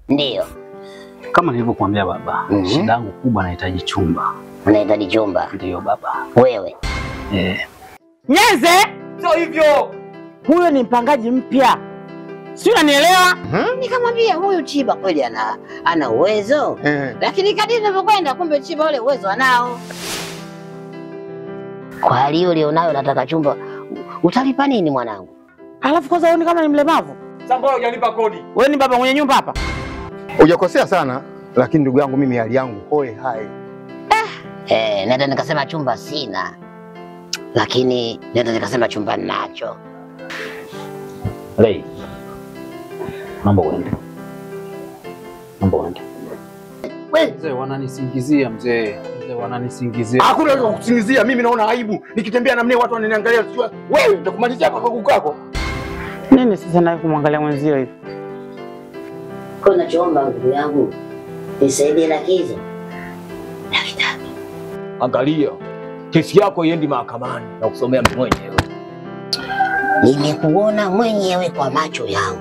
Ndio. Kama nilivyokuambia baba, shida yangu kubwa nahitaji chumba. Unahitaji chumba? Ndio baba. Wewe? Eh. Nyeze? Sio hivyo. Huyo ni mpangaji mpya. Si unanielewa? Nikamwambia huyu Chiba kweli ana uwezo. Lakini kadiri ninavyokwenda kumbe Chiba ule uwezo anao. Kwa hali hiyo ulionayo nataka chumba. Utalipa nini mwanangu? Alafu kwanza wewe ni kama ni mlemavu. Sasa mbona hujanipa kodi? Wewe ni baba mwenye nyumba hapa? Hujakosea sana, lakini ndugu yangu mimi hali yangu hoe hai. Nenda nikasema chumba sina. Lakini nenda nikasema chumba ninacho. Lei. Naomba uende. Naomba uende. Wewe mzee wananisingizia mzee. Mzee wananisingizia. Hakuna wa kukusingizia, mimi naona aibu. Nikitembea na mimi watu wananiangalia sio. Wewe nitakumalizia kwa kuku kako. Nini sasa naye kumwangalia mwenzio hivi? Kwa nachoomba ndugu yangu nisaidie laki hizo. 300,000. Angalia. Kesi yako iendi mahakamani na kusomea mtu mwenyewe. Nimekuona mwenyewe kwa macho yangu.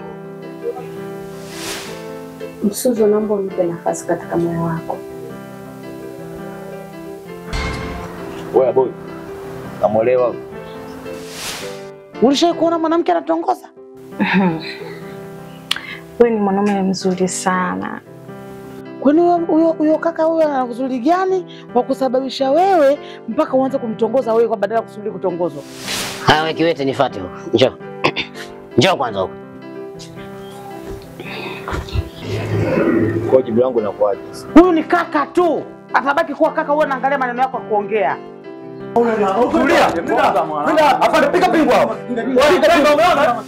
Msuzo, naomba unipe nafasi katika moyo wako. Wewe boy, namuelewa. Ulishawahi kuona mwanamke anatongoza? Wewe ni mwanaume mzuri sana. Kwani huyo kaka huyo ana uzuri gani wa kusababisha wewe mpaka uanze kumtongoza wewe kwa badala kusubiri kutongozwa? Haya wewe kiwete nifuate huko. Njoo. Njoo kwanza huko. Kwa jibu langu inakuaje? Huyu ni kaka tu. Atabaki kuwa kaka, wewe unaangalia maneno yako kuongea. Tulia. Nenda. Afande piga pingu hapo. Piga pingu umeona?